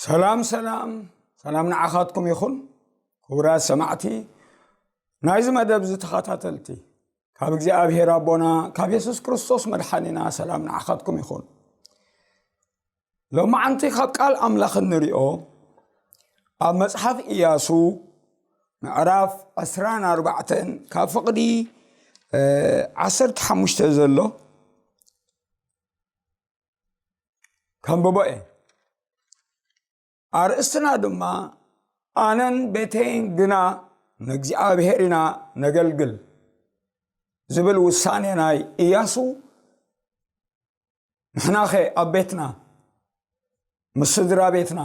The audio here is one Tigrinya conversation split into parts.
ሰላም ሰላም ሰላም ንዓኻትኩም ይኹን። ክቡራት ሰማዕቲ ናይዚ መደብ እዚ ተኸታተልቲ፣ ካብ እግዚኣብሔር ኣቦና ካብ የሱስ ክርስቶስ መድሓኒና ሰላም ንዓኻትኩም ይኹን። ሎማዓንቲ ካብ ቃል ኣምላኽ እንሪኦ ኣብ መጽሓፍ ኢያሱ ምዕራፍ ዕስራን ኣርባዕተን ካብ ፍቕዲ ዓሰርተ ሓሙሽተ ዘሎ ከንብቦ እየ። ኣርእስትና ድማ ኣነን ቤተይን ግና ንእግዚኣብሔር ኢና ነገልግል ዝብል ውሳኔ ናይ ኢያሱ ንሕናኸ ኣብ ቤትና ምስ ስድራ ቤትና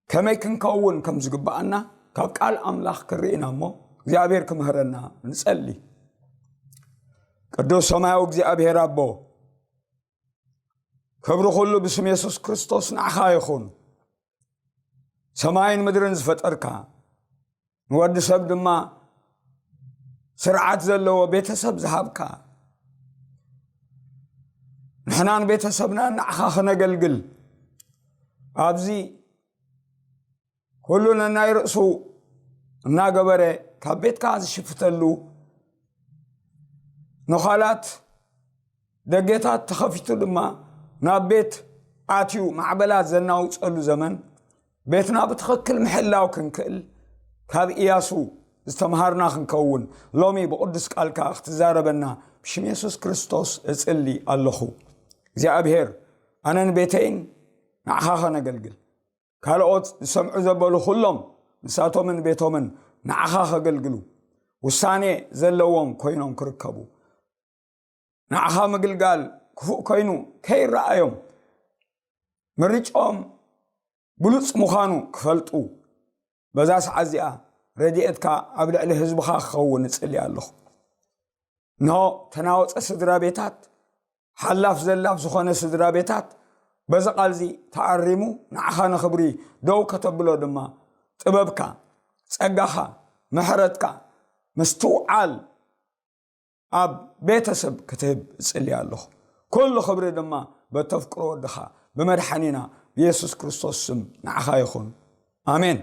ከመይ ክንከውን ከም ዝግብኣና ካብ ቃል ኣምላኽ ክርኢና እሞ እግዚኣብሔር ክምህረና ንጸሊ። ቅዱስ ሰማያዊ እግዚኣብሔር ኣቦ፣ ክብሪ ኩሉ ብስም የሱስ ክርስቶስ ንዓኻ ይኹን። ሰማይን ምድርን ዝፈጠርካ፣ ንወዲ ሰብ ድማ ስርዓት ዘለዎ ቤተሰብ ዝሃብካ፣ ንሕናን ቤተሰብናን ንዓኻ ክነገልግል ኣብዚ ኩሉ ነናይ ርእሱ እናገበረ ካብ ቤትካ ዝሽፍተሉ፣ ነዃላት ደገታት ተኸፊቱ ድማ ናብ ቤት ኣትዩ ማዕበላት ዘናውጸሉ ዘመን፣ ቤትና ብትኽክል ምሕላው ክንክእል ካብ ኢያሱ ዝተምሃርና ክንከውን ሎሚ ብቕዱስ ቃልካ ክትዛረበና ብሽም የሱስ ክርስቶስ እጽሊ ኣለኹ። እግዚኣብሔር፣ ኣነን ቤተይን ንዓኻ ኸነገልግል፣ ካልኦት ዝሰምዑ ዘበሉ ኩሎም ንሳቶምን ቤቶምን ንዓኻ ከገልግሉ ውሳኔ ዘለዎም ኮይኖም ክርከቡ፣ ንዓኻ ምግልጋል ክፉእ ኮይኑ ከይረኣዮም፣ ምርጫኦም ብሉጽ ምዃኑ ክፈልጡ፣ በዛ ሰዓት እዚኣ ረድኤትካ ኣብ ልዕሊ ህዝብኻ ክኸውን እጽሊ ኣለኹ። እንሆ፣ ተናወጸ ስድራ ቤታት፣ ሓላፍ ዘላፍ ዝኾነ ስድራ ቤታት በዚ ቃልዚ ተኣሪሙ ንዓኻ ንኽብሪ ደው ከተብሎ ድማ ጥበብካ፣ ጸጋኻ፣ ምሕረትካ፣ ምስትውዓል ኣብ ቤተሰብ ክትህብ እጽሊ ኣለኹ። ኩሉ ክብሪ ድማ በተፍቅሮ ወድኻ ብመድሓኒና ብየሱስ ክርስቶስ ስም ንዓኻ ይኹን። ኣሜን።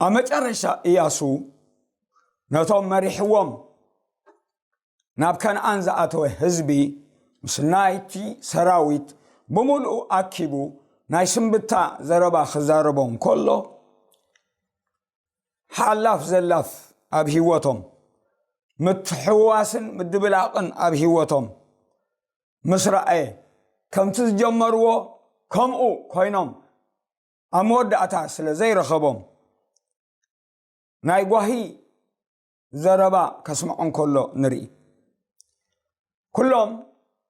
ኣብ መጨረሻ ኢያሱ ነቶም መሪሕዎም ናብ ከነኣን ዝኣተወ ህዝቢ ምስ ናይቲ ሰራዊት ብምሉኡ ኣኪቡ ናይ ስንብታ ዘረባ ክዛረቦም ከሎ፣ ሓላፍ ዘላፍ ኣብ ህይወቶም፣ ምትሕውዋስን ምድብላቕን ኣብ ህይወቶም ምስ ረኣየ፣ ከምቲ ዝጀመርዎ ከምኡ ኮይኖም ኣብ መወዳእታ ስለ ዘይረኸቦም፣ ናይ ጓሂ ዘረባ ከስምዖም ከሎ ንርኢ። ኩሎም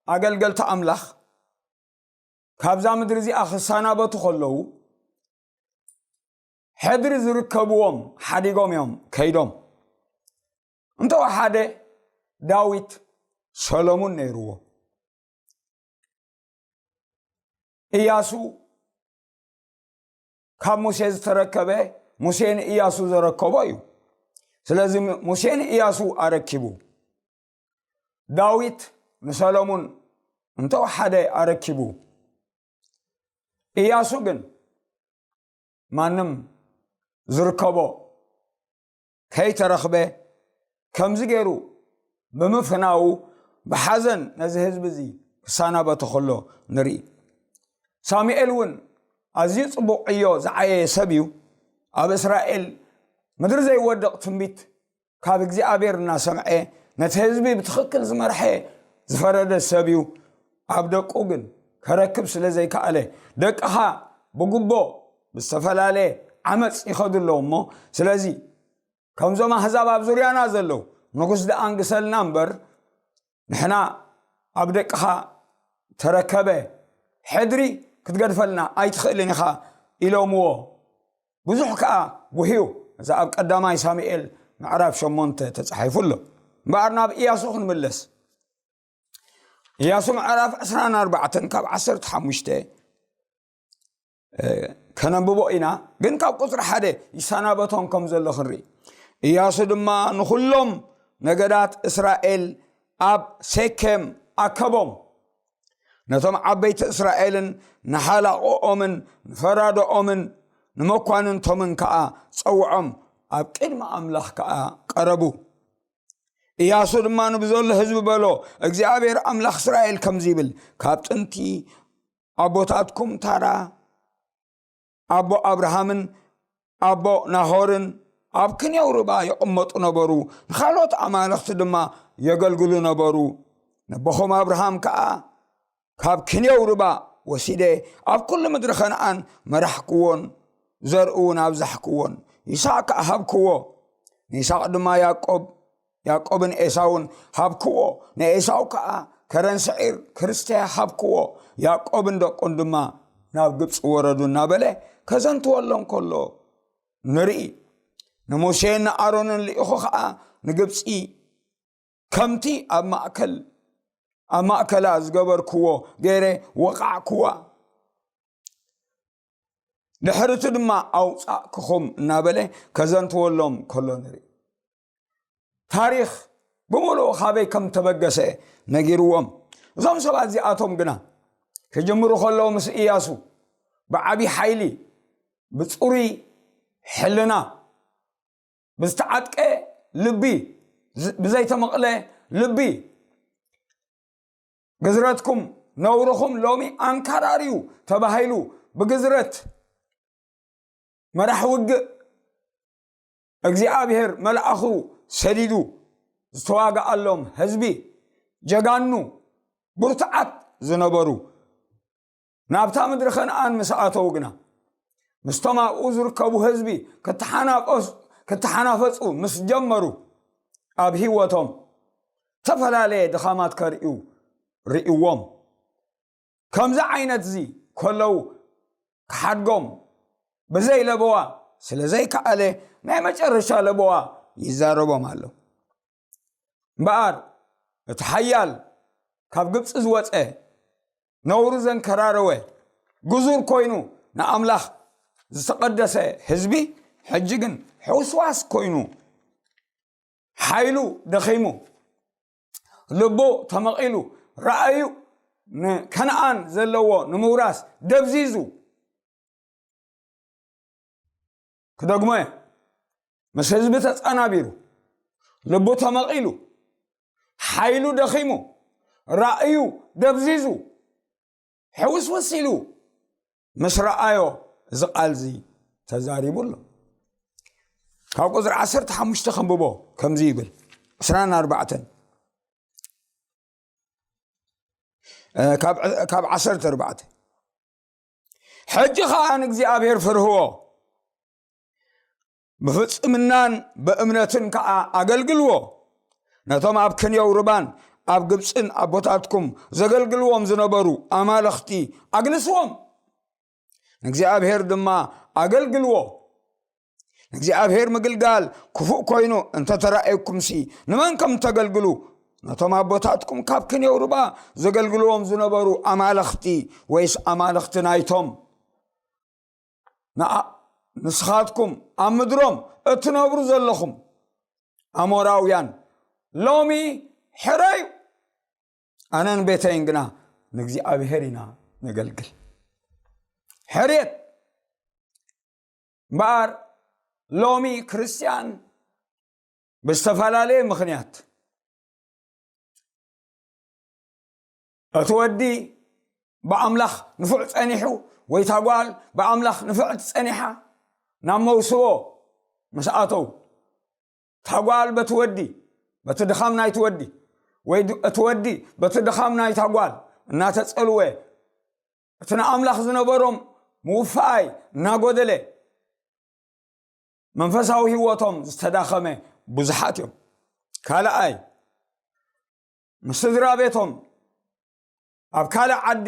ኣገልገልቲ ኣምላኽ ካብዛ ምድሪ እዚኣ ክሰናበቱ ከለዉ፣ ሕድሪ ዝርከብዎም ሓዲጎም እዮም ከይዶም። እንተወሓደ ዳዊት ሰሎሙን ነይርዎ። ኢያሱ ካብ ሙሴ ዝተረከበ፣ ሙሴ ንኢያሱ ዘረከቦ እዩ። ስለዚ ሙሴ ንኢያሱ ኣረኪቡ፣ ዳዊት ንሰሎሙን እንተወሓደ ኣረኪቡ፣ ኢያሱ ግን ማንም ዝርከቦ ከይተረኽበ፣ ከምዚ ገይሩ ብምፍናዉ ብሓዘን ነዚ ህዝቢ እዚ ክሰናበቶ ከሎ ንርኢ። ሳሙኤል እውን ኣዝዩ ጽቡቕ ዕዮ ዝዓየየ ሰብ እዩ። ኣብ እስራኤል ምድሪ ዘይወድቕ ትንቢት ካብ እግዚኣብሔር እናሰምዐ፣ ነቲ ህዝቢ ብትኽክል ዝመርሐ ዝፈረደ ሰብ እዩ። ኣብ ደቁ ግን ከረክብ ስለ ዘይከኣለ፣ ደቅኻ ብጉቦ ብዝተፈላለየ ዓመፅ ይኸዱ ኣለዉ እሞ፣ ስለዚ ከምዞም ኣህዛብ ኣብ ዙርያና ዘለዉ፣ ንጉስ ደኣ ኣንግሰልና እምበር፣ ንሕና ኣብ ደቅኻ ተረከበ ሕድሪ ክትገድፈልና ኣይትኽእልን ኢኻ ኢሎምዎ። ብዙሕ ከኣ ጉህዩ። እዚ ኣብ ቀዳማይ ሳሙኤል ምዕራፍ ሸሞንተ ተጻሒፉ ኣሎ። እምበኣር ናብ ኢያሱ ክንምለስ። ኢያሱ ምዕራፍ ዕስራን ኣርባዕተን ካብ ዓሰርተ ሓሙሽተ፣ እ፣ ከነንብቦ ኢና፣ ግን ካብ ቁጽሪ ሓደ ይሰናበቶም ከም ዘሎ ክንርኢ። ኢያሱ ድማ ንኹሎም ነገዳት እስራኤል ኣብ ሴኬም ኣከቦም። ነቶም ዓበይቲ እስራኤልን ንሓላቕኦምን ንፈራዶኦምን ንመኳንንቶምን ከኣ ጸውዖም፣ ኣብ ቅድሚ ኣምላኽ ከኣ ቀረቡ። እያሱ ድማ ንብዘሎ ህዝቢ በሎ፣ እግዚኣብሔር ኣምላኽ እስራኤል ከምዚ ይብል፣ ካብ ጥንቲ ኣቦታትኩም ታራ ኣቦ ኣብርሃምን ኣቦ ናሆርን ኣብ ክንየው ርባ ይቕመጡ ነበሩ፣ ንኻልኦት ኣማልኽቲ ድማ የገልግሉ ነበሩ። ነቦኹም ኣብርሃም ከኣ ካብ ክንየው ርባ ወሲደ ኣብ ኩሉ ምድሪ ከነኣን መራሕክዎን ዘርኡ እውን ኣብዛሕክዎን። ይስሐቅ ከኣ ሃብክዎ። ንይስሐቅ ድማ ያዕቆብ፣ ያዕቆብን ኤሳውን ሃብክዎ። ንኤሳው ከኣ ከረን ስዒር ክርስተ ሃብክዎ። ያዕቆብን ደቁን ድማ ናብ ግብፂ ወረዱ እናበለ ከዘንትወሎም ከሎ ንርኢ። ንሙሴን ንኣሮንን ልኢኹ ከኣ ንግብፂ ከምቲ ኣብ ማእከል ኣብ ማእከላ ዝገበርክዎ ገይረ ወቃዕክዋ። ድሕርቲ ድማ ኣውጻእክኹም እናበለ ከዘንትወሎም ከሎ ንርኢ። ታሪኽ ብምሉኡ ካበይ ከም ተበገሰ ነጊርዎም። እዞም ሰባት እዚኣቶም ግና ክጅምሩ ከለዉ ምስ እያሱ ብዓቢ ሓይሊ፣ ብጽሩይ ሕልና፣ ብዝተዓጥቀ ልቢ፣ ዝ-፣ ብዘይተመቕለ ልቢ፣ ግዝረትኩም ነውርኹም ሎሚ ኣንካራርዩ ተባሂሉ ብግዝረት መራሕ ውግእ እግዚኣብሔር መልኣኹ ሰዲዱ ዝተዋግኣሎም ህዝቢ ጀጋኑ ብርቱዓት ዝነበሩ ናብታ ምድሪ ከነኣን ምስ ኣተዉ ግና፣ ምስቶም ኣብኡ ዝርከቡ ህዝቢ ክተሓናቀሱ-፣ ክተሓናፈጹ ምስ ጀመሩ፣ ኣብ ህይወቶም ዝተፈላለየ ድኻማት ከርእዩ ርእይዎም። ከምዚ ዓይነት እዚ ከለዉ ክሓድጎም ብዘይ ለበዋ ስለ ዘይከኣለ፣ ናይ መጨረሻ ለበዋ ይዛረቦም ኣሎ። እምበኣር እቲ ሓያል ካብ ግብፂ ዝወፀ፣ ነውሩ ዘንከራረወ፣ ግዙር ኮይኑ ንኣምላኽ ዝተቐደሰ ህዝቢ፣ ሕጂ ግን ሕውስዋስ ኮይኑ፣ ሓይሉ ደኺሙ፣ ልቡ ተመቒሉ፣ ራእዩ ንከነኣን ዘለዎ ንምውራስ ደብዚዙ፣ ክደግሞ እየ፣ ምስ ህዝቢ ተጸናቢሩ፣ ልቡ ተመቒሉ፣ ሓይሉ ደኺሙ፣ ራእዩ ደብዚዙ፣ ሕውስውስ ኢሉ ምስ ረኣዮ፣ እዚ ቃል እዚ ተዛሪቡ ኣሎ። ካብ ቁጽሪ ዓሰርተ ሓሙሽተ ከንብቦ፣ ከምዚ ይብል፣ ዕስራን ኣርባዕተን፣ እ፣ ካብ፣ ካብ ዓሰርተ ኣርባዕተ፣ "ሕጂ ኸኣ ንእግዚኣብሔር ፍርህዎ፣ ብፍጽምናን ብእምነትን ከኣ ኣገልግልዎ። ነቶም ኣብ ክንየው ርባን ኣብ ግብጽን ኣቦታትኩም ዘገልግልዎም ዝነበሩ ኣማልኽቲ ኣግንስዎም፣ ንእግዚኣብሔር ድማ ኣገልግልዎ። ንእግዚኣብሔር ምግልጋል ክፉእ ኮይኑ እንተተራእየኩምሲ፣ ንመን ከም እተገልግሉ፣ ነቶም ኣቦታትኩም ካብ ክንየው ርባ ዘገልግልዎም ዝነበሩ ኣማልኽቲ ወይስ ኣማልኽቲ ናይቶም ንኣ-፣ ንስኻትኩም ኣብ ምድሮም እትነብሩ ዘለኹም ኣሞራውያን ሎሚ ሕረዩ። ኣነን ቤተይን ግና ንእግዚኣብሔር ኢና ነገልግል።" ሕርየት። እምበኣር ሎሚ ክርስትያን ብዝተፈላለየ ምኽንያት፣ እቲ ወዲ ብኣምላኽ ንፉዕ ጸኒሑ ወይ እታ ጓል ብኣምላኽ ንፍዕቲ ጸኒሓ ናብ መውስቦ ምስ ኣተው፣ እታ ጓል በቲ ወዲ፣ በቲ ድኻም ናይቲ ወዲ፣ ወይ ድ-፣ እቲ ወዲ በቲ ድኻም ናይታ ጓል እናተጸልወ፣ እቲ ንኣምላኽ ዝነበሮም ምውፍኣይ እናጎደለ፣ መንፈሳዊ ህይወቶም ዝተዳኸመ ብዙሓት እዮም። ካልኣይ፣ ምስ ስድራ ቤቶም ኣብ ካልእ ዓዲ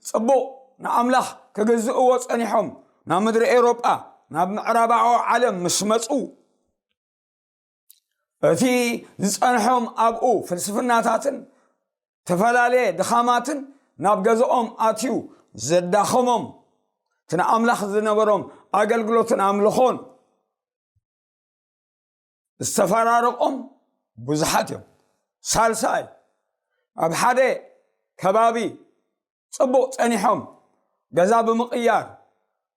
ጽቡቕ ንኣምላኽ ክግዝእዎ ጸኒሖም ናብ ምድሪ ኤውሮጳ፣ ናብ ምዕራባዊ ዓለም ምስ መጹ፣ እቲ ዝጸንሖም ኣብኡ ፍልስፍናታትን ዝተፈላለየ ድኻማትን ናብ ገዝኦም ኣትዩ ዘዳኸሞም፣ እቲ ንኣምላኽ ዝነበሮም ኣገልግሎትን ኣምልኾን ዝተፈራረቖም ብዙሓት እዮም። ሳልሳይ፣ ኣብ ሓደ ከባቢ ጽቡቕ ጸኒሖም፣ ገዛ ብምቕያር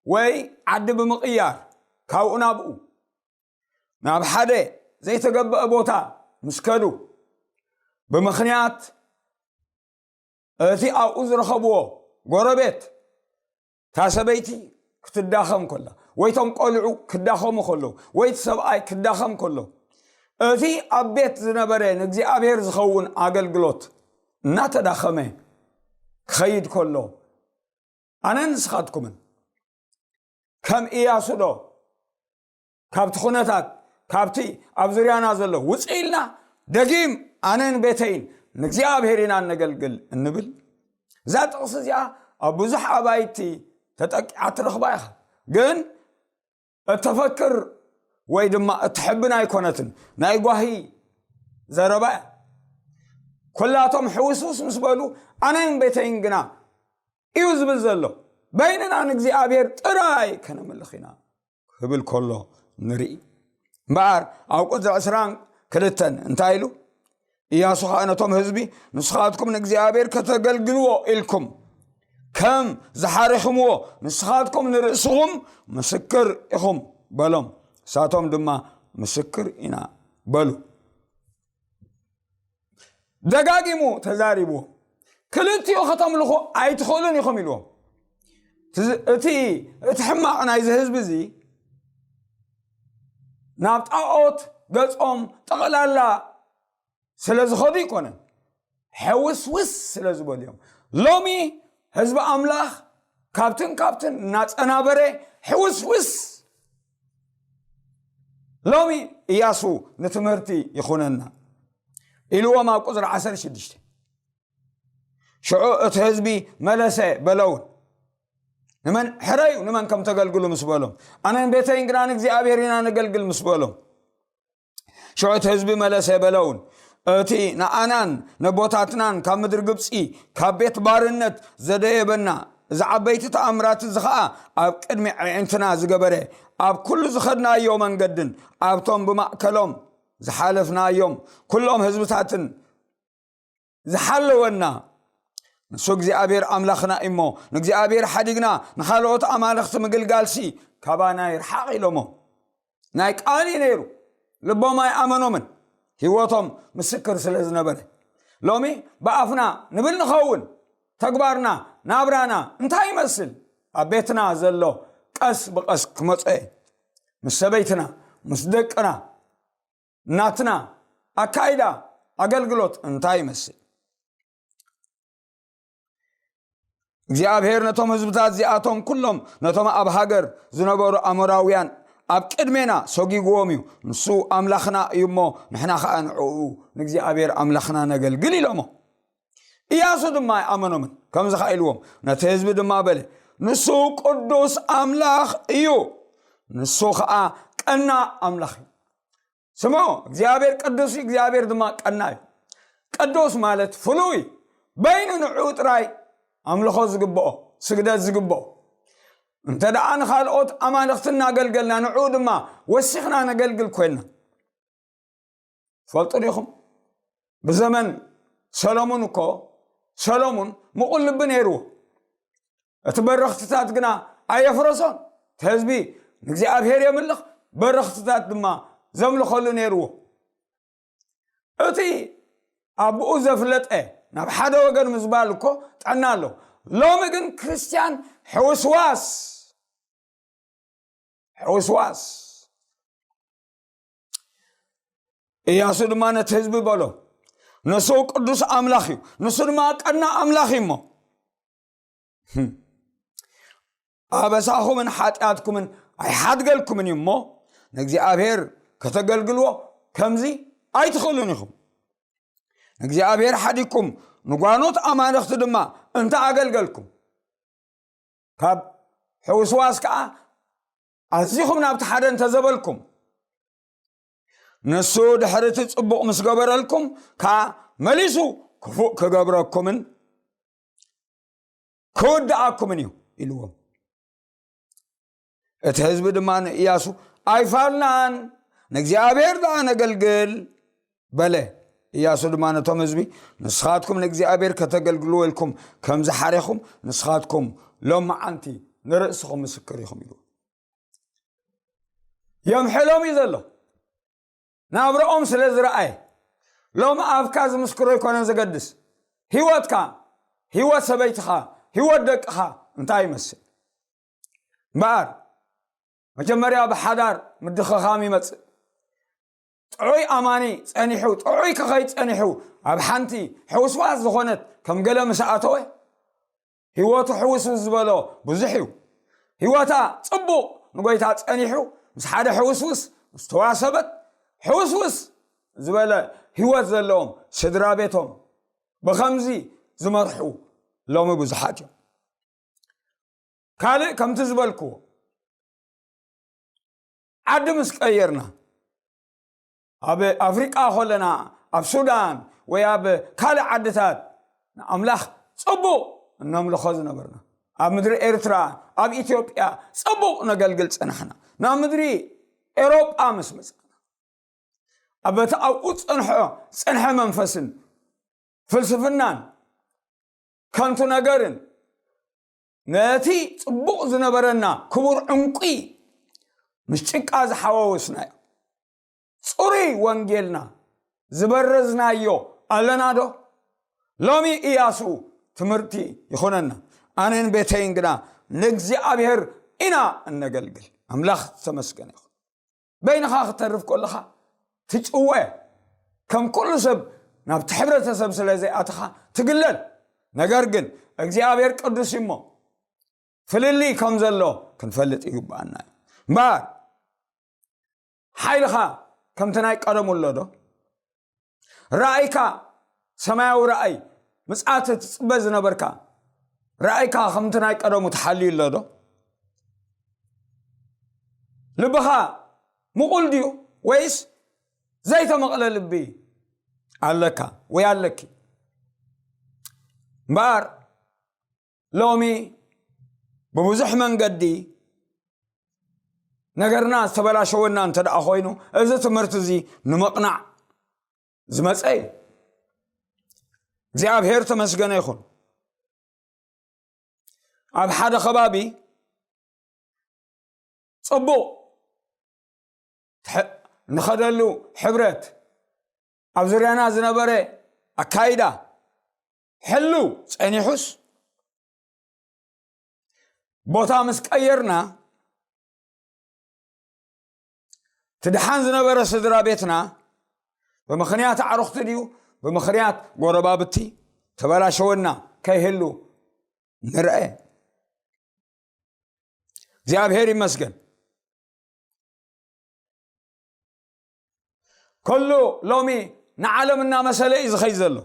ወይ ዓዲ ብምቕያር፣ ካብኡ ናብኡ ናብ ሓደ ዘይተገበአ ቦታ ምስ ከዱ፣ ብምኽንያት እቲ ኣብኡ ዝረኸብዎ ጎረቤት፣ እታ ሰበይቲ ክትዳኸም ከላ፣ ወይ እቶም ቆልዑ ክዳኸሙ ከለዉ፣ ወይ እቲ ሰብኣይ ክዳኸም ከሎ፣ እቲ ኣብ ቤት ዝነበረ ንእግዚኣብሔር ዝኸውን ኣገልግሎት እናተዳኸመ ክኸይድ ከሎ፣ ኣነን ንስኻትኩምን ከም ኢያሱ ዶ ካብቲ ኩነታት፣ ካብቲ ኣብ ዙርያና ዘሎ ውፅእ ኢልና፣ ደጊም ኣነን ቤተይን ንእግዚኣብሔር ኢና እነገልግል እንብል? እዛ ጥቕሲ እዚኣ ኣብ ብዙሕ ኣባይቲ ተጠቂዓ ትረኽባ ኢኻ። ግን እተፈክር ወይ ድማ እትሕብን ኣይኮነትን፣ ናይ ጓሂ ዘረባ እያ። ኩላቶም ሕውስውስ ምስ በሉ፣ ኣነን ቤተይን ግና እዩ ዝብል ዘሎ፣ በይንና ንእግዚኣብሔር ጥራይ ከነምልኽ ኢና ክብል ከሎ ንርኢ። እምበኣር ኣብ ቁጽሪ ዕስራን ክልተን እንታይ ኢሉ? ኢያሱ ኸኣ ነቶም ህዝቢ፣ ንስኻትኩም ንእግዚኣብሔር ከተገልግልዎ ኢልኩም ከም ዝሓረኽምዎ፣ ንስኻትኩም ንርእስኹም ምስክር ኢኹም በሎም። ንሳቶም ድማ ምስክር ኢና በሉ። ደጋጊሙ ተዛሪብዎም። ክልቲኡ ከተምልኹ ኣይትኽእሉን ኢኹም ኢልዎም። እቲ፣ እቲ፣ እቲ ሕማቕ ናይዚ ህዝቢ እዚ ናብ ጣዖት ገጾም ጠቕላላ ስለ ዝኸዱ ኣይኮነን፣ ሕውስውስ ስለ ዝበሉ እዮም። ሎሚ ህዝቢ ኣምላኽ ካብትን ካብትን እናጸናበረ ሕውስውስ። ሎሚ ኢያሱ ንትምህርቲ ይኹነና ኢልዎም ኣብ ቁጽሪ ዓሰርተ ሽዱሽተ። ሽዑ እቲ ህዝቢ መለሰ በለውን። ንመን ሕረዩ፣ ንመን ከም ተገልግሉ ምስ በሎም፣ ኣነን ቤተይን ግና ንእግዚኣብሔር ኢና ነገልግል ምስ በሎም፣ ሽዑ እቲ ህዝቢ መለሰ በለውን፣ እቲ ንኣናን ነቦታትናን ካብ ምድሪ ግብጺ፣ ካብ ቤት ባርነት ዘደየበና፣ እዚ ዓበይቲ ተኣምራት እዚ ኸኣ ኣብ ቅድሚ ኣዒንትና ዝገበረ፣ ኣብ ኩሉ ዝኸድናዮ መንገድን ኣብቶም ብማእከሎም ዝሓለፍናዮም ኩሎም ህዝብታትን ዝሓለወና፣ ንሱ እግዚኣብሔር ኣምላኽና እዩ እሞ፣ ንእግዚኣብሔር ሓዲግና ንኻልኦት ኣማልኽቲ ምግልጋልሲ ካባና ይርሓቕ ኢሎሞ። ናይ ቃል እዩ ነይሩ። ልቦም ኣይኣመኖምን፣ ህይወቶም ምስክር ስለ ዝነበረ። ሎሚ ብኣፍና ንብል ንኸውን፣ ተግባርና፣ ናብራና እንታይ ይመስል? ኣብ ቤትና ዘሎ ቀስ ብቐስ ክመጾ እየ። ምስ ሰበይትና፣ ምስ ደቅና፣ ናትና ኣካይዳ ኣገልግሎት እንታይ ይመስል? እግዚኣብሔር ነቶም ህዝብታት እዚኣቶም ኩሎም፣ ነቶም ኣብ ሃገር ዝነበሩ ኣሞራውያን ኣብ ቅድሜና ሰጒግዎም እዩ። ንሱ ኣምላኽና እዩ እሞ፣ ንሕና ኸኣ ንዕኡ ንእግዚኣብሔር ኣምላኽና ነገልግል ኢሎሞ። ኢያሱ ድማ ኣይኣመኖምን። ከምዚ ኸኣ ኢልዎም፣ ነቲ ህዝቢ ድማ በለ፣ ንሱ ቅዱስ ኣምላኽ እዩ። ንሱ ኸኣ ቀና ኣምላኽ እዩ። ስምዑ፣ እግዚኣብሔር ቅዱስ እዩ፣ እግዚኣብሔር ድማ ቀና እዩ። ቅዱስ ማለት ፍሉይ፣ በይኑ ንዕኡ ጥራይ ኣምልኾ ዝግብኦ፣ ስግደት ዝግብኦ። እንተ ደኣ ንኻልኦት ኣማልኽቲ እናገልገልና፣ ንዕኡ ድማ ወሲኽና ነገልግል ኮይንና፣ ትፈልጡ ዲኹም? ብዘመን ሰሎሙን እኮ፣ ሰሎሙን ምቑል ልቢ ነይርዎ። እቲ በረኽትታት ግና ኣየፍረሶን። እቲ ህዝቢ ንእግዚኣብሔር የምልኽ፣ በረኽትታት ድማ ዘምልኸሉ ነይርዎ። እቲ ኣቦኡ ዘፍለጠ ናብ ሓደ ወገን ምዝባል እኮ ጥዕና ኣሎ። ሎሚ ግን ክርስትያን ሕውስዋስ፣ ሕውስዋስ። ኢያሱ ድማ ነቲ ህዝቢ በሎ፣ ንሱ ቅዱስ ኣምላኽ እዩ፣ ንሱ ድማ ቀና ኣምላኽ እዩ እሞ፣ ህም፣ ኣበሳኹምን ሓጢኣትኩምን ኣይሓድገልኩምን እዩ እሞ፣ ንእግዚኣብሔር ከተገልግልዎ ከምዚ ኣይትኽእሉን ኢኹም። ንእግዚኣብሔር ሓዲግኩም፣ ንጓኖት ኣማልኽቲ ድማ እንተ ኣገልገልኩም፣ ካብ ሕውስዋስ ከኣ ኣዚኹም ናብቲ ሓደ እንተ ዘበልኩም፣ ንሱ ድሕሪ እቲ ጽቡቕ ምስ ገበረልኩም ከኣ፣ መሊሱ ክፉእ ክገብረኩምን ክውድኣኩምን እዩ ኢልዎም። እቲ ህዝቢ ድማ ንእያሱ፣ ኣይፋልናን፣ ንእግዚኣብሔር ደኣ ነገልግል በለ። እያሱ ድማ ነቶም ህዝቢ፣ "ንስኻትኩም ንእግዚኣብሔር ከተገልግልዎ ኢልኩም ከም ዝሓሬኹም፣ ንስኻትኩም ሎም መዓንቲ ንርእስኹም ምስክር ኢኹም" ኢሉ። የምሕሎም እዩ ዘሎ። ናብረኦም ስለ ዝረኣየ፣ ሎም ኣፍካ ዝምስክሮ ኣይኮነን ዘገድስ። ህይወትካ፣ ህይወት ሰበይትኻ፣ ህይወት ደቅኻ እንታይ ይመስል? እምበኣር፣ መጀመርያ ብሓዳር ምድኽኻም ይመጽእ። ጥዑይ ኣማኒ ጸኒሑ፣ ጥዑይ ክኸይድ ጸኒሑ፣ ኣብ ሓንቲ ሕውስዋስ ዝኾነት ከም ገለ ምስ ኣተወ፣ ህይወቱ ሕውስውስ ዝበሎ ብዙሕ እዩ። ህይወታ ጽቡቕ ንጎይታ ጸኒሑ፣ ምስ ሓደ ሕውስውስ ምስ ተዋሰበት፣ ሕውስውስ ዝበለ ህይወት ዘለዎም ስድራ ቤቶም ብኸምዚ ዝመርሑ ሎሚ ብዙሓት እዮም። ካልእ ከምቲ ዝበልክዎ፣ ዓዲ ምስ ቀየርና፣ ኣብ ኣፍሪቃ ከለና፣ ኣብ ሱዳን ወይ ኣብ ካልእ ዓድታት ንኣምላኽ ጽቡቕ እነምልኾ ዝነበርና፣ ኣብ ምድሪ ኤርትራ፣ ኣብ ኢትዮጵያ ጽቡቕ ነገልግል ጸናሕና። ናብ ምድሪ ኤውሮጳ ምስ መጻና፣ ኣብ በቲ ኣብኡ ጸንሖ፣ ጸንሐ መንፈስን ፍልስፍናን ከንቱ ነገርን ነቲ ጽቡቕ ዝነበረና ክቡር ዕንቁ ምስ ጭቃ ዝሓዋወስናዮ ጽሩይ ወንጌልና ዝበረዝናዮ ኣለና ዶ? ሎሚ ኢያሱ ትምህርቲ ይኹነና። ኣነን ቤተይን ግና ንእግዚኣብሔር ኢና እነገልግል። ኣምላኽ ዝተመስገነ ይኹን። በይንኻ ክትተርፍ ከለኻ ትጭወ፣ ከም ኩሉ ሰብ ናብቲ ሕብረተሰብ ስለ ዘይኣተኻ ትግለል። ነገር ግን እግዚኣብሔር ቅዱስ እዩ እሞ ፍልልይ ከም ዘሎ ክንፈልጥ ይግብኣና እዩ። እምበኣር ሓይልኻ ከምቲ ናይ ቀደሙ ኣሎ ዶ? ራእይካ፣ ሰማያዊ ራእይ፣ ምጽኣት ትጽበ ዝነበርካ ራእይካ ከምቲ ናይ ቀደሙ ተሓልዩ ኣሎ ዶ? ልብኻ ምቑል ድዩ ወይስ ዘይተመቕለ ልቢ ኣለካ ወይ ኣለኪ? እምበኣር ሎሚ ብብዙሕ መንገዲ ነገርና ዝተበላሸወና እንተ ደኣ ኮይኑ፣ እዚ ትምህርቲ እዚ ንምቕናዕ ዝመጸ እዩ። እግዚኣብሔር ተመስገነ ይኹን። ኣብ ሓደ ከባቢ ጽቡቕ ትሕ-፣ ንኸደሉ ሕብረት፣ ኣብ ዙርያና ዝነበረ ኣካይዳ ሕልው ጸኒሑስ፣ ቦታ ምስ ቀየርና፣ እቲ ደሓን ዝነበረ ስድራ ቤትና፣ ብምኽንያት ኣዕሩኽቲ ድዩ፣ ብምኽንያት ጎረባብቲ፣ ተበላሸወና ከይህሉ ንርአ። እግዚኣብሔር ይመስገን። ኩሉ ሎሚ ንዓለም እናመሰለ እዩ ዝኸይድ ዘሎ።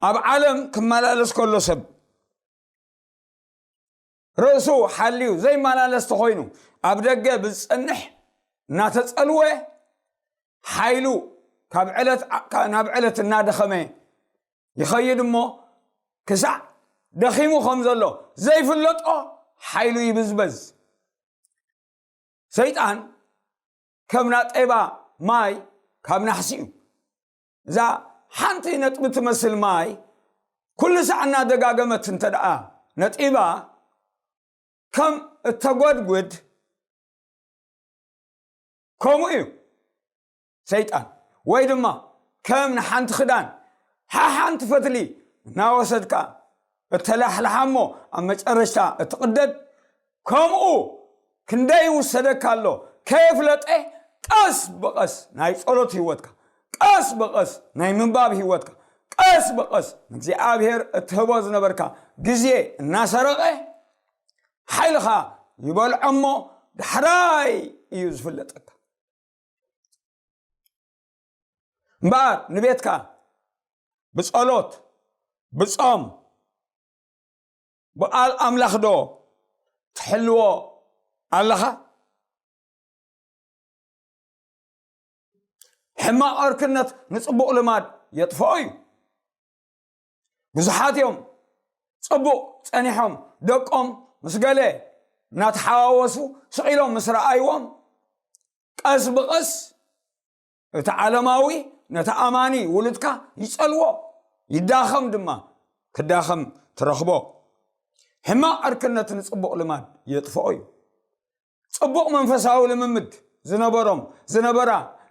ኣብ ዓለም ክመላለስ ከሎ ሰብ ርእሱ ሓልዩ ዘይመላለስ ተኾይኑ፣ ኣብ ደገ ብዝጸንሕ እናተጸልወ፣ ሓይሉ ካብ ዕለት ዓ-፣ ካ-፣ ናብ ዕለት እናደኸመ ይኸይድ እሞ፣ ክሳዕ ደኺሙ ከም ዘሎ ዘይፍለጦ ሓይሉ ይብዝበዝ። ሰይጣን ከም ናጤባ ማይ ካብ ናሕሲ እዩ። እዛ ሓንቲ ነጥቢ ትመስል ማይ ኩሉ ሳዕ እናደጋገመት እንተ ደኣ ነጢባ ከም እተጎድጉድ፣ ከምኡ እዩ ሰይጣን። ወይ ድማ ከም ንሓንቲ ክዳን ሓሓንቲ ፈትሊ እናወሰድካ እተላሕልሓ እሞ ኣብ መጨረሽታ እትቕደድ፣ ከምኡ ክንደይ ይውሰደካ ኣሎ ከየፍለጠ፣ ቀስ ብቐስ ናይ ጸሎት ህይወትካ፣ ቀስ ብቐስ ናይ ምንባብ ህይወትካ፣ ቀስ ብቐስ ንእግዚኣብሔር እትህቦ ዝነበርካ ግዜ እናሰረቐ፣ ሓይልኻ ይበልዖ እሞ ዳሕራይ እዩ ዝፍለጠካ። እምበኣር ንቤትካ ብጸሎት፣ ብጾም፣ ብቓል ኣምላኽ ዶ ትሕልዎ ኣለኻ? ሕማቕ ዕርክነት ንጽቡቕ ልማድ የጥፍኦ እዩ። ብዙሓት እዮም ጽቡቕ ጸኒሖም፣ ደቆም ምስ ገለ እናተሓዋወሱ ስቕ ኢሎም ምስ ረኣይዎም፣ ቀስ ብቐስ እቲ ዓለማዊ ነቲ ኣማኒ ውሉድካ ይጸልዎ፣ ይዳኸም ድማ። ክዳኸም ትረኽቦ። ሕማቕ ዕርክነት ንጽቡቕ ልማድ የጥፍኦ እዩ። ጽቡቕ መንፈሳዊ ልምምድ ዝነበሮም፣ ዝነበራ፣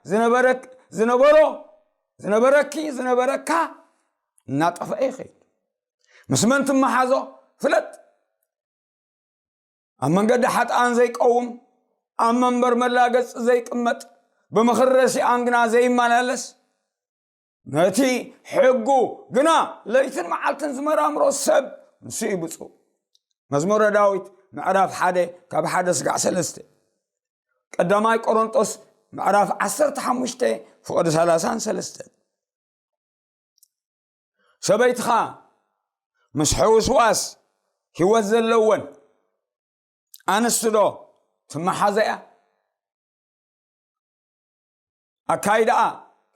ዝነበረክ-፣ ዝነበሮ፣ ዝነበረኪ፣ ዝነበረካ እናጠፍአ ይኸይድ። ምስ መን ትመሓዞ ፍለጥ። ኣብ መንገዲ ሓጥኣን ዘይቀውም፣ ኣብ መንበር መላገጺ ዘይቅመጥ፣ ብምኽሪ ረሲኣን ግና ዘይመላለስ፣ ነቲ ሕጉ ግና ለይትን መዓልትን ዝመራምሮ ሰብ ንሱ እዩ ብፁዕ። መዝሙረ ዳዊት ምዕራፍ ሓደ ካብ ሓደ ስጋዕ ሰለስተ። ቀዳማይ ቆሮንጦስ ምዕራፍ ዓሰርተ ሓሙሽተ ፍቕዲ ሰላሳን ሰለስተን። ሰበይትኻ ምስ ሕውስዋስ ህይወት ዘለወን ኣንስቲ ዶ ትመሓዘያ? ኣካይዳኣ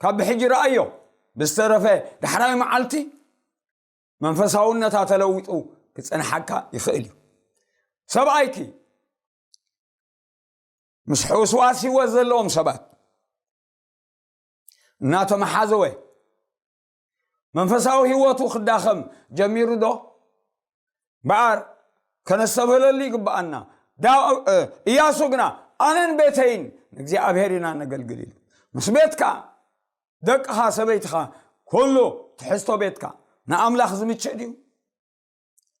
ካብ ብሕጂ ረኣዮ፣ ብዝተረፈ ዳሕራይ መዓልቲ መንፈሳውነታ ተለዊጡ ክጸንሓካ ይኽእል እዩ። ሰብኣይኪ ምስ ሕውስዋስ ህይወት ዘለዎም ሰባት እናተመሓዘወ መንፈሳዊ ህይወቱ ክዳኸም ጀሚሩ ዶ? በኣር ከነስተብህለሉ ይግብኣና። ዳ-፣ እ፣ ኢያሱ ግና ኣነን ቤተይን ንእግዚኣብሔር ኢና ነገልግል ኢሉ። ምስ ቤትካ፣ ደቅኻ፣ ሰበይትኻ፣ ኩሉ ትሕዝቶ ቤትካ ንኣምላኽ ዝምችእ ድዩ?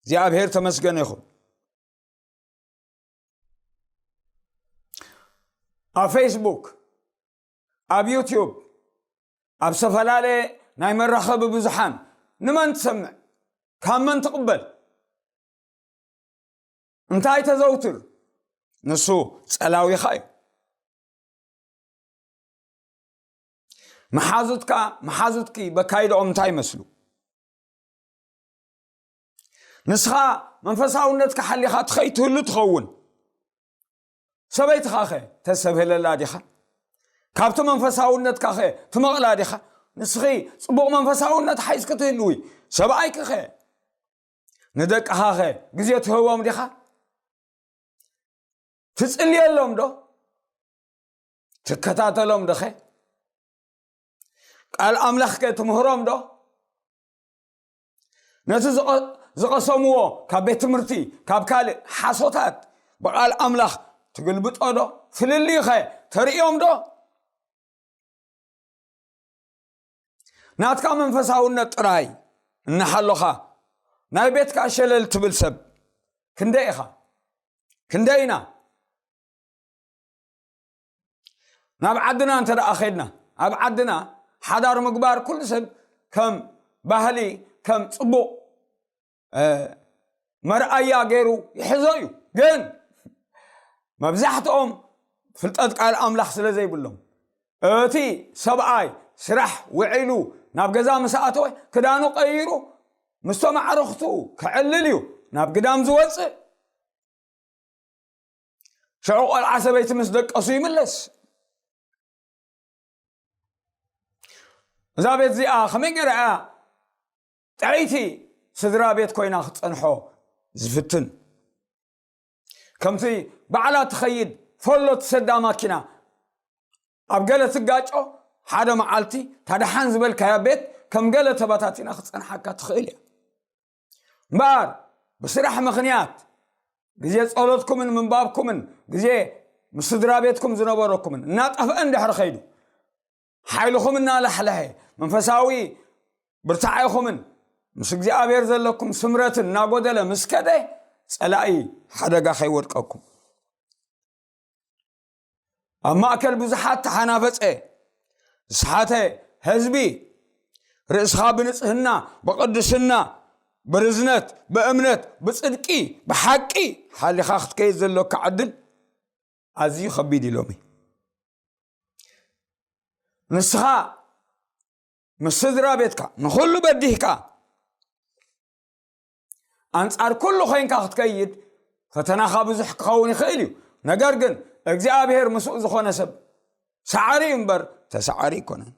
እግዚኣብሔር ተመስገነ ይኹን። ኣብ ፌስቡክ፣ ኣብ ዩትዩብ፣ ኣብ ዝተፈላለየ ናይ መራኸቢ ብዙሓን ንመን ትሰምዕ? ካብ መን ትቕበል? እንታይ ተዘውትር? ንሱ ጸላዊኻ እዩ። መሓዙትካ፣ መሓዙትኪ በካይድኦም እንታይ ይመስሉ? ንስኻ መንፈሳውነትካ ሓሊኻ ትኸይድ ትህሉ ትኸውን። ሰበይትኻኸ ተሰብህለላ ዲኻ? ካብቲ መንፈሳውነትካኸ ትመቕላ ዲኻ? ንስኺ ጽቡቕ መንፈሳውነት ሓይዝኪ ትህልዊ፣ ሰብኣይክኸ ንደቅኻኸ ግዜ ትህቦም ዲኻ? ትጽልየሎም ዶ? ትከታተሎም ዶኸ? ቃል ኣምላኽከ ትምህሮም ዶ? ነቲ ዝቐ-፣ ዝቐሰምዎ ካብ ቤት ትምህርቲ፣ ካብ ካልእ ሓሶታት ብቓል ኣምላኽ ትግልብጦ ዶ? ፍልልይኸ ተርእዮም ዶ? ናትካ መንፈሳውነት ጥራይ እናሓሎኻ፣ ናይ ቤትካ ሸለል ትብል ሰብ ክንደይ ኢኻ? ክንደይ ኢና? ናብ ዓድና እንተ ደኣ ኸድና፣ ኣብ ዓድና ሓዳር ምግባር ኩሉ ሰብ ከም ባህሊ፣ ከም ጽቡቕ፣ እ፣ መርኣያ ገይሩ ይሕዞ እዩ። ግን መብዛሕትኦም ፍልጠት ቃል ኣምላኽ ስለ ዘይብሎም፣ እቲ ሰብኣይ ስራሕ ውዒሉ ናብ ገዛ ምስ ኣተወ፣ ክዳኑ ቀይሩ ምስቶም ኣዕሩኽቱ ክዕልል እዩ ናብ ግዳም ዝወጽእ። ሽዑ ቆልዓ ሰበይቲ ምስ ደቀሱ ይምለስ። እዛ ቤት እዚኣ ከመይ ገይራ እያ ጥዕይቲ ስድራ ቤት ኮይና ክትጸንሖ ዝፍትን? ከምቲ ባዕላ ትኸይድ ፈሎ ትሰዳ ማኪና ኣብ ገለ ትጋጮ፣ ሓደ መዓልቲ ታደሓን ዝበልካያ ቤት ከም ገለ ተበታቲና ክትጸንሓካ ትኽእል እያ። እምበኣር ብስራሕ ምኽንያት ግዜ ጸሎትኩምን ምንባብኩምን ግዜ ምስ ስድራ ቤትኩም ዝነበረኩምን እናጠፍአ እንድሕር ኸይዱ፣ ሓይልኹም እናላሕለሐ፣ መንፈሳዊ ብርታዐኹምን ምስ እግዚኣብሔር ዘለኩም ስምረትን እናጎደለ ምስ ከደ፣ ጸላኢ ሓደጋ ከይወድቀኩም። ኣብ ማእከል ብዙሓት ተሓናፈጸ፣ ዝሰሓተ ህዝቢ፣ ርእስኻ ብንጽህና፣ ብቕድስና፣ ብርዝነት፣ ብእምነት፣ ብጽድቂ፣ ብሓቂ ሓሊኻ ክትከይድ ዘሎካ ዕድል ኣዝዩ ከቢድ እዩ ሎሚ። ንስኻ ምስ ስድራ ቤትካ ንኹሉ በዲህካ፣ ኣንጻር ኩሉ ኮይንካ ክትከይድ ፈተናኻ ብዙሕ ክኸውን ይኽእል እዩ። ነገር ግን እግዚኣብሔር ምስኡ ዝኾነ ሰብ ሰዓሪ እዩ እምበር ተሰዓሪ ኣይኮነን።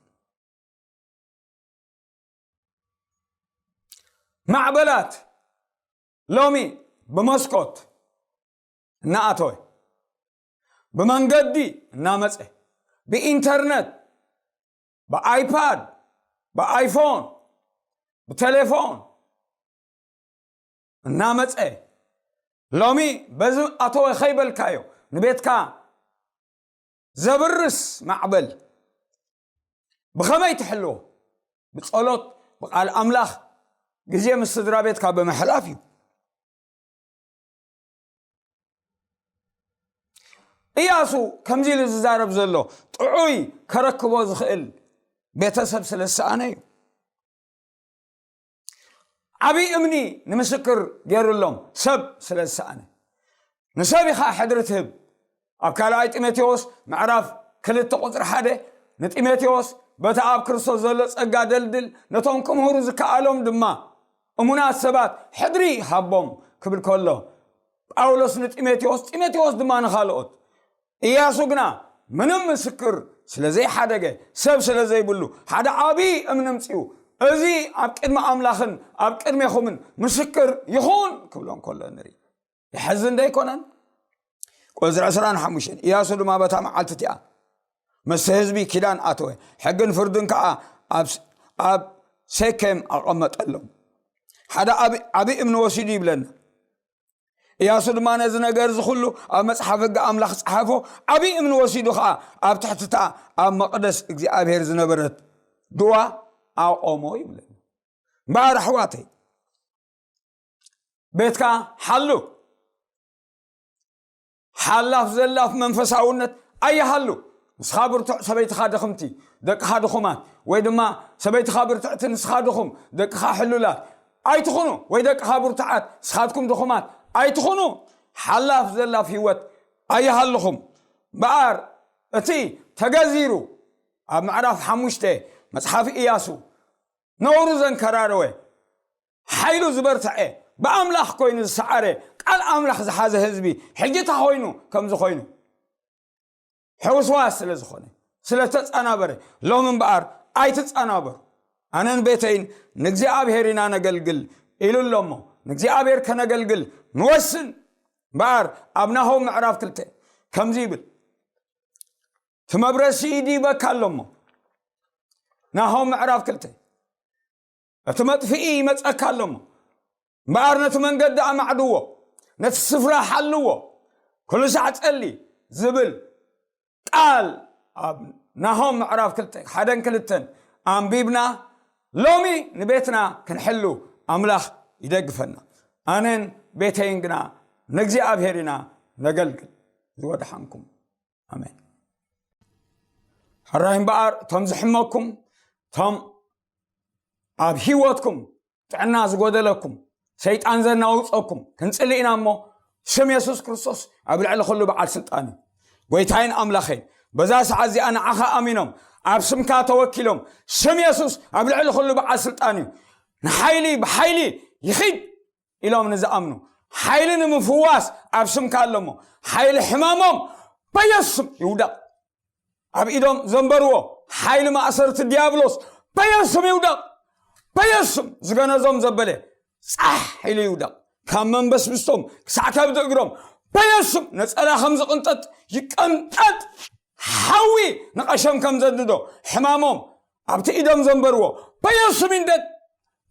ማዕበላት ሎሚ ብመስኮት እናኣተወ፣ ብመንገዲ እናመጸ፣ ብኢንተርነት ብኣይፓድ፣ ብኣይፎን፣ ብቴሌፎን እናመፀ፣ ሎሚ በዚ ኣተወ ከይበልካዮ ንቤትካ ዘብርስ ማዕበል ብኸመይ ትሕልዎ? ብጸሎት፣ ብቃል ኣምላኽ፣ ግዜ ምስ ስድራ ቤትካ ብምሕላፍ እዩ። ኢያሱ ከምዚ ኢሉ ዝዛረብ ዘሎ ጥዑይ ከረክቦ ዝኽእል ቤተሰብ ስለ ዝሰኣነ እዩ። ዓብዪ እምኒ ንምስክር ገይሩሎም ሰብ ስለ ዝሰኣነ። ንሰብ ኢኻ ሕድሪ ትህብ። ኣብ ካልኣይ ጢሞቴዎስ ምዕራፍ ክልተ ቁፅሪ ሓደ ንጢሞቴዎስ በቲ ኣብ ክርስቶስ ዘሎ ጸጋ ደልድል፣ ነቶም ክምህሩ ዝከኣሎም ድማ እሙናት ሰባት ሕድሪ ሃቦም ክብል ከሎ፣ ጳውሎስ ንጢሞቴዎስ፣ ጢሞቴዎስ ድማ ንኻልኦት። ኢያሱ ግና ምንም ምስክር ስለ ዘይሓደገ፣ ሰብ ስለ ዘይብሉ፣ ሓደ ዓብዪ እምኒ ምጽኡ፣ እዚ ኣብ ቅድሚ ኣምላኽን ኣብ ቅድሜኹምን ምስክር ይኹን ክብሎም ከሎ ንርኢ። ይሕዝን ዶ ኣይኮነን? ቁፅሪ ዕስራን ሓሙሽተን፣ ኢያሱ ድማ በታ መዓልቲ እቲኣ ምስቲ ህዝቢ ኪዳን ኣተወ፣ ሕግን ፍርድን ከዓ ኣብ፣ ኣብ ሴኬም ኣቐመጠሎም። ሓደ ዓብዪ፣ ዓብዪ እምኒ ወሲዱ ይብለና። ኢያሱ ድማ ነዚ ነገር እዚ ኩሉ ኣብ መጽሓፍ ሕጊ ኣምላኽ ጸሓፎ፣ ዓብዪ እምኒ ወሲዱ ኸዓ ኣብ ትሕቲ እታ ኣብ መቕደስ እግዚኣብሔር ዝነበረት ድዋ ኣቆሞ ይብለና። እምበኣር ኣሕዋተይ፣ ቤትካ ሓሉ። ሓላፍ ዘላፍ መንፈሳውነት ኣይሃሉ። ንስኻ ብርቱዕ፣ ሰበይትኻ ድኽምቲ፣ ደቅኻ ድኹማት፣ ወይ ድማ ሰበይትኻ ብርትዕቲ፣ ንስኻ ድኹም፣ ደቅኻ ሕሉላት ኣይትኹኑ፣ ወይ ደቅኻ ብርቱዓት፣ ንስኻትኩም ድኹማት ኣይትኹኑ። ሓላፍ ዘላፍ ህይወት ኣይሃልኹም። እምበኣር እቲ ተገዚሩ ኣብ ምዕራፍ ሓሙሽተ መጽሓፍ ኢያሱ ነውሩ ዘንከራረወ፣ ሓይሉ ዝበርትዐ፣ ብኣምላኽ ኮይኑ ዝሰዓረ፣ ቃል ኣምላኽ ዝሓዘ ህዝቢ ሕጂ እንታይ ኮይኑ ከምዚ ኮይኑ ሕውስዋስ ስለ ዝኾነ፣ ስለ ተጸናበረ፣ ሎም እምበኣር ኣይትጸናበሩ። ኣነን ቤተይን ንእግዚኣብሔር ኢና ነገልግል ኢሉ ኣሎ እሞ፣ ንእግዚኣብሔር ከነገልግል ንወስን። እምበኣር ኣብ ናሆም ምዕራፍ ክልተ ከምዚ ይብል፣ እቲ መብረሲ ይድይበካ ኣሎ እሞ፣ ናሆም ምዕራፍ ክልተ፣ እቲ መጥፍኢ ይመጸካ ኣሎ እሞ፣ እምበኣር ነቲ መንገዲ ኣማዕድዎ፣ ነቲ ስፍራ ሓልዎ፣ ኩሉ ሳዕ ጸሊ ዝብል ቃል ኣብ ናሆም ምዕራፍ ክልተ፣ ሓደን ክልተን ኣንቢብና፣ ሎሚ ንቤትና ክንሕሉ ኣምላኽ ይደግፈና። ኣነን ቤተይን ግና ንእግዚኣብሔር ኢና ነገልግል። ዝወድሓንኩም። ኣሜን። ሕራይ እምበኣር፣ እቶም ዝሕመኩም፣ እቶም ኣብ ህይወትኩም ጥዕና ዝጎደለኩም፣ ሰይጣን ዘናውጸኩም ክንጽሊ ኢና እሞ፣ ስም የሱስ ክርስቶስ ኣብ ልዕሊ ኩሉ በዓል ስልጣን እዩ። ጎይታይን ኣምላኸይን፣ በዛ ሰዓት እዚኣ ንዓኻ ኣሚኖም፣ ኣብ ስምካ ተወኪሎም፣ ስም የሱስ ኣብ ልዕሊ ኩሉ በዓል ስልጣን እዩ። ንሓይሊ፣ ብሓይሊ ይኺድ ኢሎም ንዝኣምኑ፣ ሓይሊ ንምፍዋስ ኣብ ስምካ ኣሎ እሞ፣ ሓይሊ ሕማሞም በየሱስ ስም ይውደቕ። ኣብ ኢዶም ዘንበርዎ ሓይሊ ማእሰርቲ ዲያብሎስ በየሱስ ስም ይውደቕ። በየሱስ ስም ዝገነዞም ዘበለ ጻሕ ኢሉ ይውደቕ። ካብ መንበስብስቶም ክሳዕ ከብዲ እግሮም በየሱስ ስም ነጸላ ከም ዝቕንጠጥ ይቀንጠጥ። ሓዊ ንቐሸም ከም ዘንድዶ ሕማሞም ኣብቲ ኢዶም ዘንበርዎ በየሱስ ስም ይንደድ።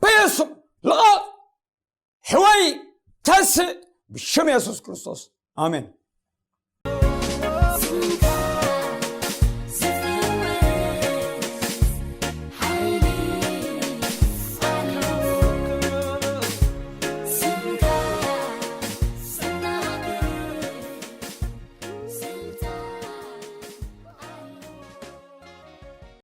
በየሱስ ስም ልቐቕ። ሕወይ ተስእ ብሽም የሱስ ክርስቶስ። ኣሜን።